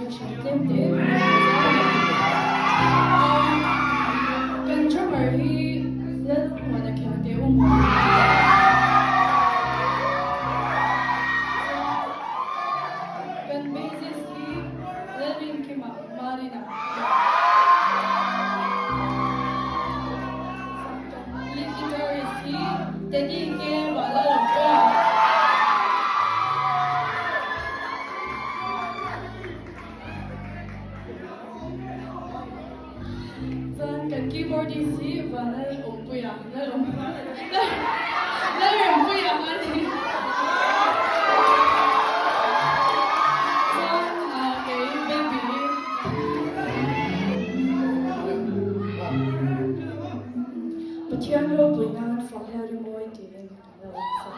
Introduction tlem te kan nei zel a ni. Kan drummer hi Lalhmuana Khiangte u Muana a ni a. Chuan kan bassist hi Lalrinkima Marina a ni a. Chuan kan lead guitarist hi Teddy K Vanlalawmpuia a ni. Chuan kan keyboardist hi Vanlal Awmpuia, Lalrempuia a ni. Chuan kei Baby. Pathian ropui nan fak hla rimawi tiin kan lo sa.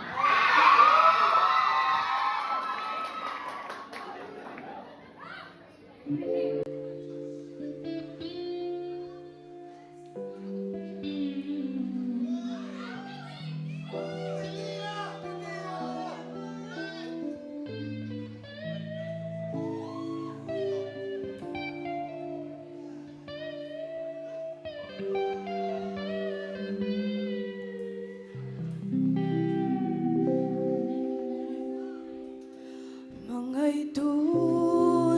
Hmangaihtu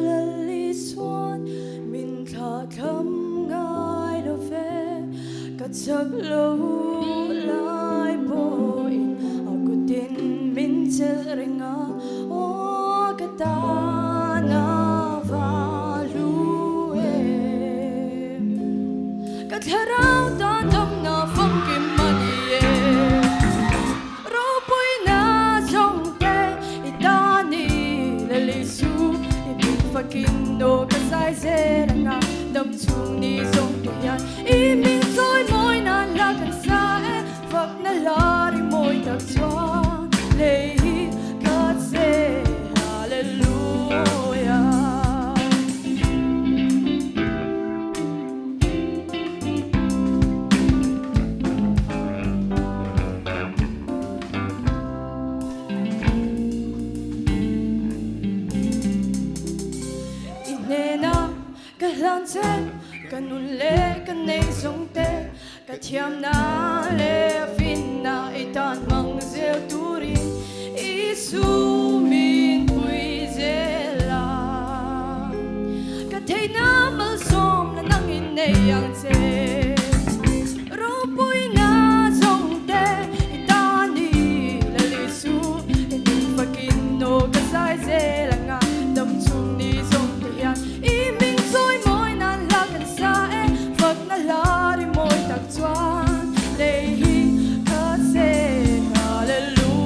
Lal Isuan min thlahthlam ngai lo ve, ka chak lo lai pawhin a kutin min chelh reng a, aw ka tan a va hlu em. Ka thlarau tan damna famkim a ni e. Ropuina zawngte i tan i lal Isu i hming fakin aw ka zai zel anga dam chhung ni zawngte hian i hming chawi mawi nan la kan sa e fakna lar i mawi tak chuan lei hi ka che Hallelujah. I hnena ka hlan che, ka nun leh ka nei zawng te, ka thiamna leh finna i tan hmang zel turin Isu min pui zel a. Ka theihna malsawm la nangin nei ang che. Ropuina zawngte i tan i Lal Isu i hming fakin aw ka zai zel anga dam chhung ni zawngte hian i hming chawi mawi nan hla kan sa e fakna hla ri mawi tak chuan lei hi ka che Hallelujah.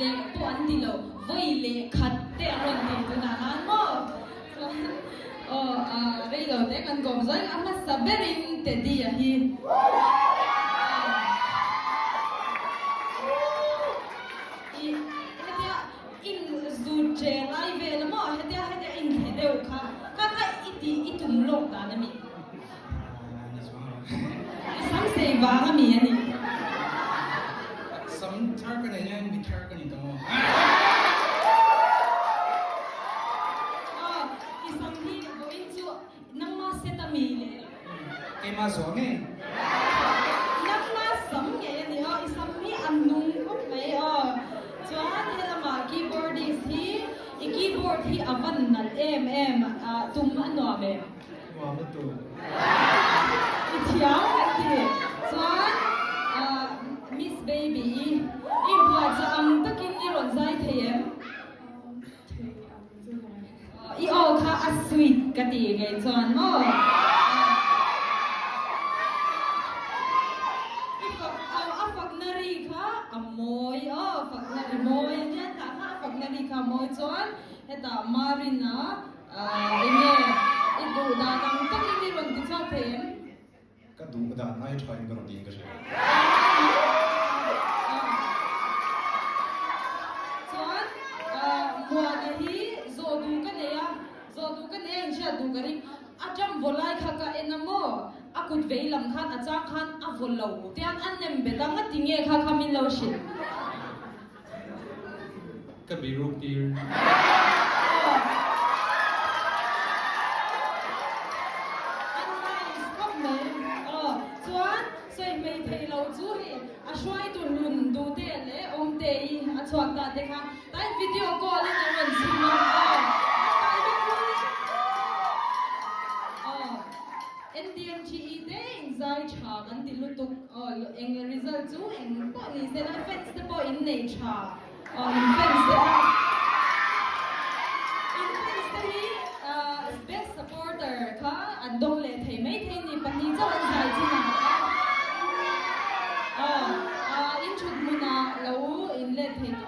leh pawh an ti lo, vawi leh khat te an rawn ti tunah khan maw? Chuan aw rei lo te kan kawm zawi a hmasa berin Teddy-a hi i hetia in zut che lai vel a maw hetia hetia in thle deuh kha kha kha i tih i tum lawk dan a mi? I sam sei vang a mi a ni. Sam thar ka nei hian mi thar ka ni ta maw? Aw, i sam hi vawiin chu nangma set a mi le? Keimah zawh ngei. Nangma sam ngei a ni aw, i sam hi a nung khawp mai aw. Chuan helamah keyboardist hi i keyboard hi a van nalh em em, tum a nuam em? Nuam lutuk. I thiam kan ti. Chuan Miss Baby i inbuatsa ang takin i rawn zai thei em? Thei ang chu mai. I aw kha a sweet ka ti ngei chuan maw? I fak a fakna ri kha a mawi aw, fakna ri mawi a nia, tah kha a fakna ri kha a mawi chuan hetah Marina Enge i duh dan ang takin i rawn ti chhuak thei em? Ka duh dan ai tha in ka rawn tiin ka hria. Chuan Muana hi zawh duh ka nei a, zawh duh ka nei a inhriat duh ka ring. A ṭam vaw lai kha ka en a maw? A kut vei lam khan a chang khan a vaw lo tiang a nem bet a, ngati nge kha kha min lo hrilh? Ka biruk tir. A nice khawp mai. Aw, chuan sawi hmei thei lo chu hei a hruaitu hlun duhte leh awmte i a chhuak ta te kha tain video call in a rawn chhim a. Aw, a kai vek rul e. Aw, NDMGE te inzai tha kan ti lutuk. Aw, eng result chu eng pawh ni se la fans te pawh in nei tha. Aw, in fans te kha in fans te hi best supporter kha an dawng leh thei mai thei ni pahnih chauh an zai chin ang a. Aw, in thut hmunah lo in let thei tur.